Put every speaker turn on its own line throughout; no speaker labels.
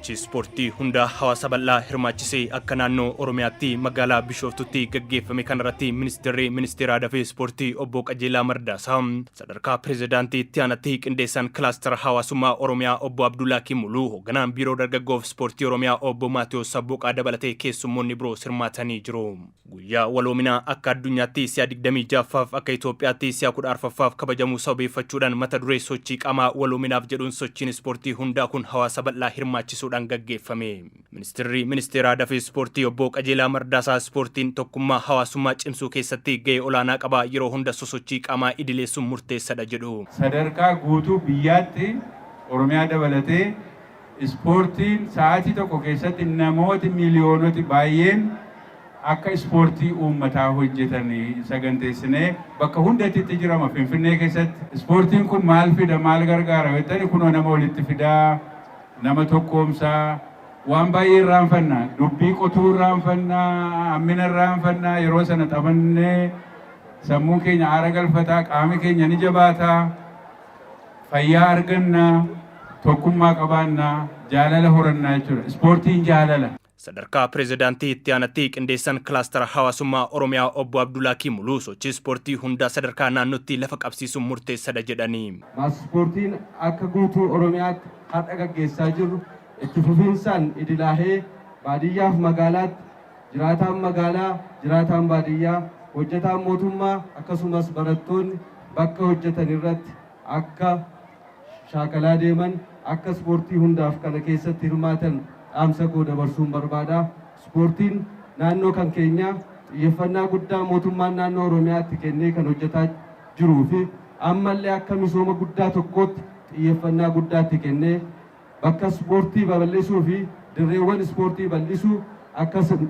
Sochii ispoortii hundaa hawaasa bal'aa hirmaachisee akka naannoo Oromiyaatti magaalaa Bishooftutti gaggeeffame kanarratti Ministeerri Ministeera Aadaa fi Ispoortii Obbo Qajeelaa Mardaasaa, sadarkaa Pireezidaantii Itti Aanatti Qindeessaan Kilaastara Hawaasummaa Oromiyaa Obbo Abdullaakii Muluu, Hoogganaan Biiroo Dargaggoof Ispoortii Oromiyaa Obbo Maatiyoos Sabboqaa dabalatee keessummoonni biroo hirmaatanii jiru. Guyyaa waloominaa akka addunyaatti si'a 26ffaaf akka Itoophiyaatti si'a 14ffaaf kabajamuu sababeeffachuudhaan mata duree sochii qaamaa waloominaaf jedhuun sochiin ispoortii hundaa kun hawaasa bal'aa hirmaachisuudhaan gaggeeffame. Ministirri Ministeera Aadaa fi Ispoortii Obbo Qajeelaa Mardaasaa ispoortiin tokkummaa hawaasummaa cimsuu keessatti gahee olaanaa qaba, yeroo hunda sosochii qaamaa idileessuun murteessadha jedhu.
Sadarkaa guutuu biyyaatti Oromiyaa dabalatee ispoortiin sa'aatii tokko keessatti namooti miiliyoonoti baay'een akka ispoortii uummataa hojjetan saganteessinee bakka hundatti itti jirama. Finfinnee keessatti ispoortiin kun maal fida, maal gargaara jettani, kunoo nama walitti fidaa, nama tokkoomsaa, waan baay'ee irraanfanna, dubbii qotuu irraanfanna, hammina irraanfanna. Yeroo sana taphannee sammuun keenya aara galfataa, qaami keenya ni jabaataa, fayyaa argannaa, tokkummaa qabaannaa, jaalala horannaa jechuudha. Ispoortiin jaalala.
Sadarkaa Pireezidaantii Itti Aanatti Qindeessaan Kilaastara Hawaasummaa Oromiyaa Obbo Abdullaakii Muluu sochii ispoortii hundaa sadarkaa naannootti lafa qabsiisuun murteessadha jedhanii.
Maas ispoortiin akka guutuu Oromiyaatti har'a gaggeessaa jirru itti fufiinsaan idilaahee baadiyyaaf magaalaatti, jiraataan magaalaa, jiraataan baadiyyaa, hojjetaan mootummaa akkasumas barattoonni bakka hojjetan irratti akka shaakalaa deeman, akka ispoortii hundaaf kana keessatti hirmaatan dhaamsa koo dabarsuun barbaada. Ispoortiin naannoo kan keenyaa xiyyeeffannaa guddaa mootummaan naannoo Oromiyaatti kennee kan hojjetaa jiruu fi ammallee akka misooma guddaa tokkootti xiyyeeffannaa guddaatti kennee bakka ispoortii babal'isuu fi dirreewwan ispoortii bal'isuu,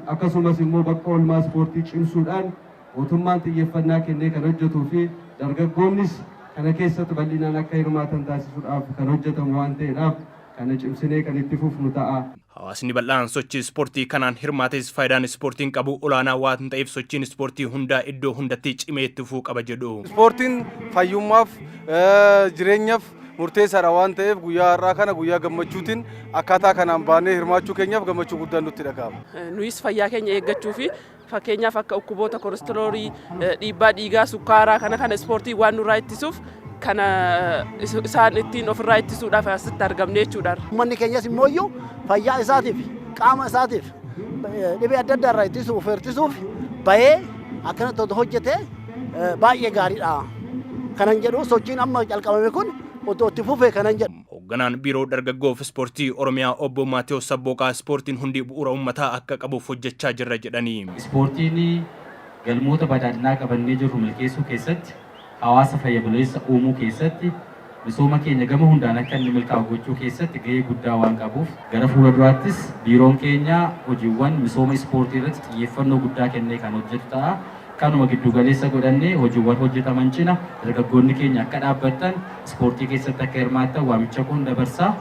akkasumas immoo bakka oolmaa ispoortii cimsuudhaan mootummaan xiyyeeffannaa kennee kan hojjetuu fi dargaggoonnis kana keessatti bal'inaan akka hirmaatan taasisuudhaaf kan hojjetamu waan ta'eedhaaf kana cimsinee kan itti fufnu ta'a.
Hawaasni bal'aan sochii ispoortii kanaan hirmaates faayidaan ispoortiin qabu olaanaa waan ta'eef sochiin ispoortii hundaa iddoo hundatti cimee itti fufuu qaba jedhu.
Ispoortiin fayyummaaf, jireenyaaf murteessaadha waan ta'eef guyyaa har'aa kana guyyaa gammachuutiin akkaataa kanaan baanee hirmaachuu keenyaaf gammachuu guddaan nutti dhaga'ama.
Nuyis fayyaa keenya eeggachuu fi fakkeenyaaf akka dhukkuboota kolestiroolii, dhiibbaa dhiigaa, sukkaaraa kana kana ispoortii waan nurraa ittisuuf kana isaan ittiin ofirraa ittisuudhaaf asitti argamne jechuudha.
Uummanni keenyas immoo iyyuu fayyaa isaatiif, qaama isaatiif, dhibee adda addaa irraa ittisuuf hir'isuuf bahee akkanatti hojjete baay'ee gaariidha. Kanan jedhu sochiin amma calqabame kun otoo itti fufee kanan jedhu.
Hoogganaan Biiroo Dargaggoof Ispoortii Oromiyaa Obbo Maatewos Sabbooqaa ispoortiin hundi bu'uura uummataa akka qabuuf hojjechaa jirra jedhanii.
Ispoortiin galmoota badhaadhinaa qabannee jirru milkeessuu keessatti, hawaasa fayya buleessa uumuu keessatti, misooma keenya gama hundaan akka inni milkaa'u gochuu keessatti gahee guddaa waan qabuuf, gara fuula duraattis Biiroon keenya hojiiwwan misooma ispoortii irratti xiyyeeffannoo guddaa kennee kan hojjetu ta'a. Kanuma giddu galeessa godhannee hojiiwwan hojjetaman cina dargaggoonni keenya akka dhaabbattan, ispoortii keessatti akka hirmaattan waamicha koon dabarsa.